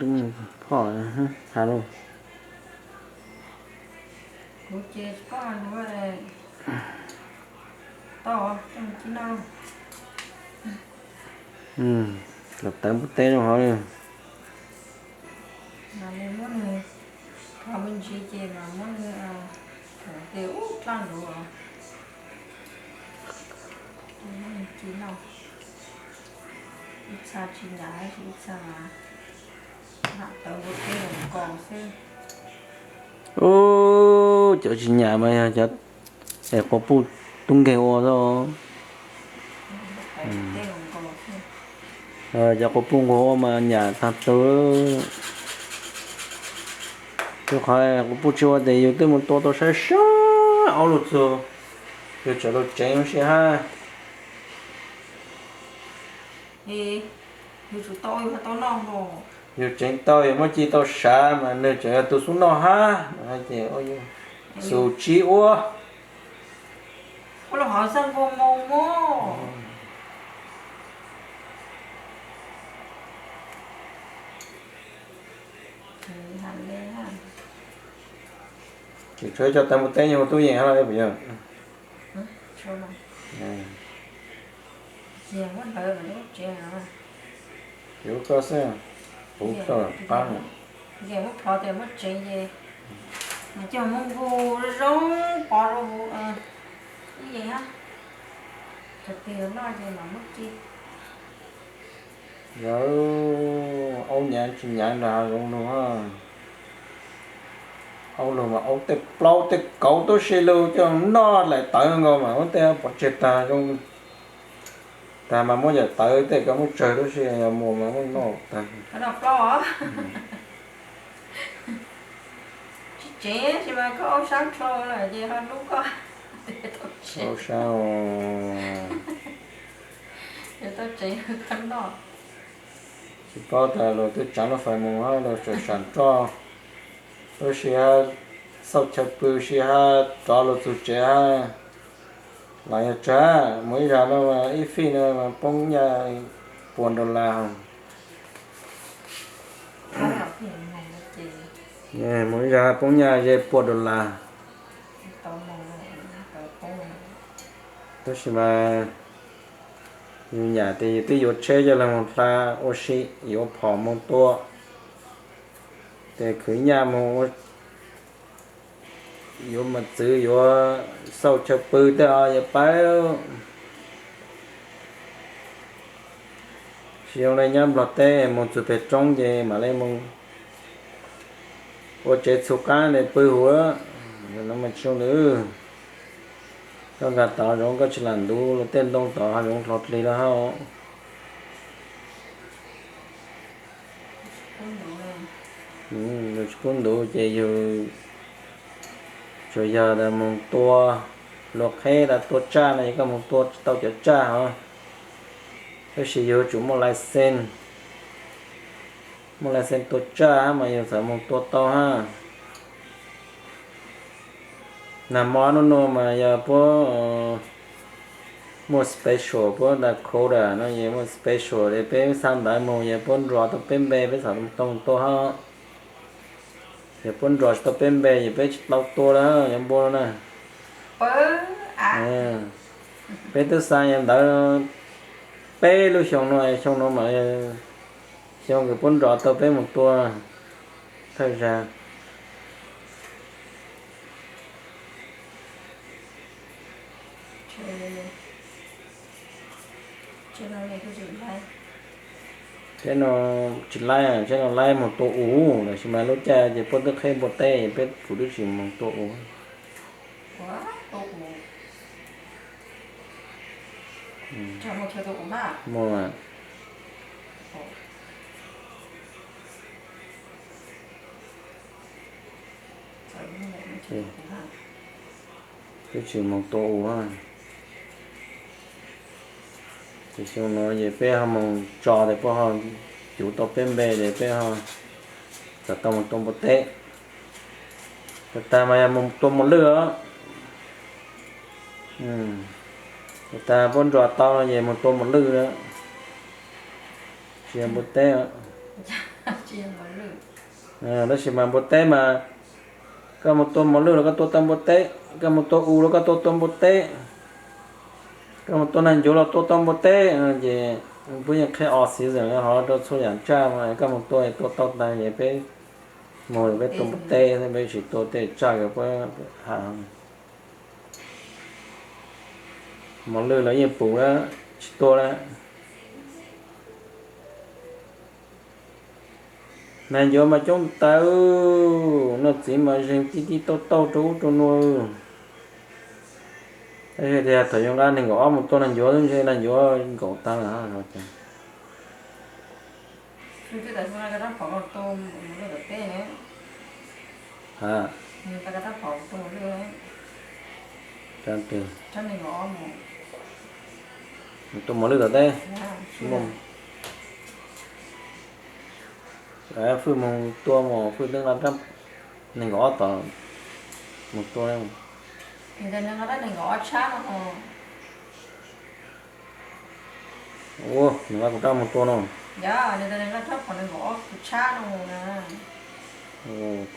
Phoj has lauj. Kuv ces poj has lus tau, coj mus ci noj. Kom tawv npua teb rau hauv li. Mas li muab nws thov me ntsis ces mas muab nws thaum tias ub dlaj ntuv os. Muab nws ci noj. Ib txha tsis nyam, ib txha mas lam tawv npua teb nkaus xwb. Ub, cov tsis nyam mas yog cov es quas puj tub nkeeg ua xwb. Cov quas puj nkeeg ua mas nyam tag tug. Rau qhov quas puj tsis ua ces yus twb mus tua tau saib sab aub lug txug, yus tseem lug tseev lub sij hab. Yus tseev tau yus muab ci tau sav mas nwg tseem yog tus xub noj hab. Ces xus tsib ua. Tseem tshuav ib co tawv npua teb nyob huv tub yees hab los puas yog? Yog koj xwb, puv koj qab. Ces muab plhov tias muab tseev ces mas coj mus nqus zoo zoo pov rau huv ib yees hab. Thaum twg yuav noj ces mam muab ci. Yog aub nyav tsis nyav nrag hav zoov lug. Aub lug mas aub tej plaub tej kauv tub si lug coj noj laim tawv nkaus mas ua tej pov tseg tag zoo. Tag mas muab yawm tawv tej koj muab tsawg tub si yog mus mas muab noj tag. Tsis tseev tsis mas koj aub sab rho lawm ces ho hlub koj. Aub sab, tau tseev koj noj. Tsis paub tas luag twb tsaav lub fais mus hab luag tseem sam roj, lub sij hab xauj chaw pw sij hab rov luag txug tsev hab. Los yog tsawg mus ib zag no ib fij no poob nyaj puas dollar. Mus ib zag poob nyaj ze puas dollar. Tab sis mas yus nyam tes yus twb yuav tsheb coj los mus hla ua si, yuav phom mus tua, tes khwv nyaj mus yuav mos txwv yuav xauj chaw pw tej os yuav pab. Tsis zoo le nyob Nplog teb mus txug pem roob ces mam le mus ua tsev txhua qab le pw huv. Tsis zoo li koj nkag tod zoov koj tsis lam ntuv los tej ntoo tod ho zoov hlo plig lawm hab. Yus tsis pub ntuv ces yus tsuas yog mus tua, luag qheb tas tua tsaj no es koj mus tua tsis tau cov tsaj hov. Tab sis yus tsum muaj license, muaj license tua tsaj mas yus txawm mus tua tau hab. Nag hmo nub nua mas yog puab muaj special, puab Dakota no es muaj special es peb xa ntawv mus yog puab nrug tau peb npe peb txawm tau tua hab. Yog puab nrug tsis tau peb npe ces peb tsis tau tua lawm, yog npua no na. Peb twb xa yog ntawv peb lub xyoo no, xyoo no mas xyoo kws puab nrug tau peb mus tua thawj zag. Tsheb no tsis laib, tsheb no laib mus tua us, tab sis mas lub caij ces puab twb qheb npua teb, peb kuv twb tsis mus tua us. Muaj. Twb tsis mus tua us. Ces xyoo no ces peb ho mus tso tes puab ho cuv tau peb npe tes peb ho txawm tau mus tua npua teb. Tag tag mas yog mus tua mos lwj os. Tag tag puab nrug tau no ces mus tua mos lwj lawm, tsis yog npua teb os. Tab sis mas npua teb mas, koj mus tua mos lwj los koj tua tau npua teb, koj mus tua u los koj tua tau npua teb, koj mus tua nag ncuav los tua tau npua teb. Ces peb yeej qhib off season ho rau txhua yam tsaj mas koj mus tua tua tau tag ces peb mus peb tua npua teb, peb tsis tua tej tsaj uas peb ha. Mos lwj los yeej pum lawm, tsis tua lawm. Nag ncuav mas coob tawv, noj txiv mas zeeg tib tib tauj tauj rau ub rau nuav. Tab sis tias thaum yuav nqa nees nkaum ob mus tua nag ncuav xwb ntshe nag ncuav nkaum tag lawm. Tua mos lwj tom teb. Fwj mus tua mus, fwj twb nqa rab nees nkaum ob tom mus tua. Ua, nws nqa kuv rab mus tua no.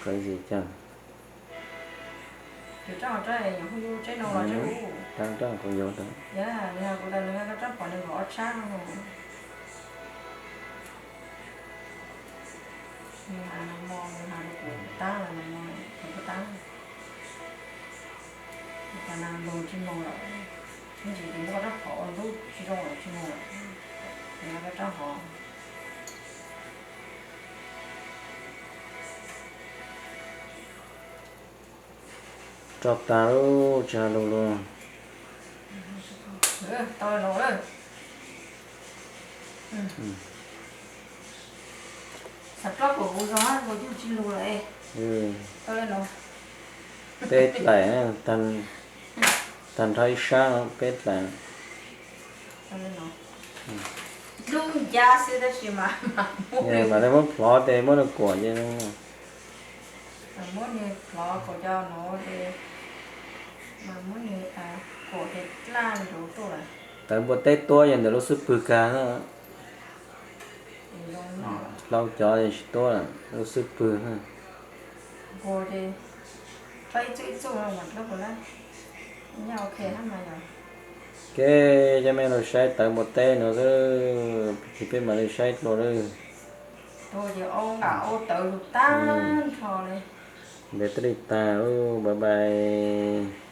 Crazy cas. Rab qhov yau tas. Roj tag lawm, tsis hais lus lawm. Peb dlaim, tag nrho ib sab peb dlaim. Mas muab plhov ces muab nws kuam ces, tawv npua teb tuab yog ntawm lub xub pwg kag na. Hlau cov tsis tuab, lub xub pwg. Ke, cov me lug saib tawv npua teb no xwb, peb mam li saib dua lawm. Ntev teb li tag, bye bye.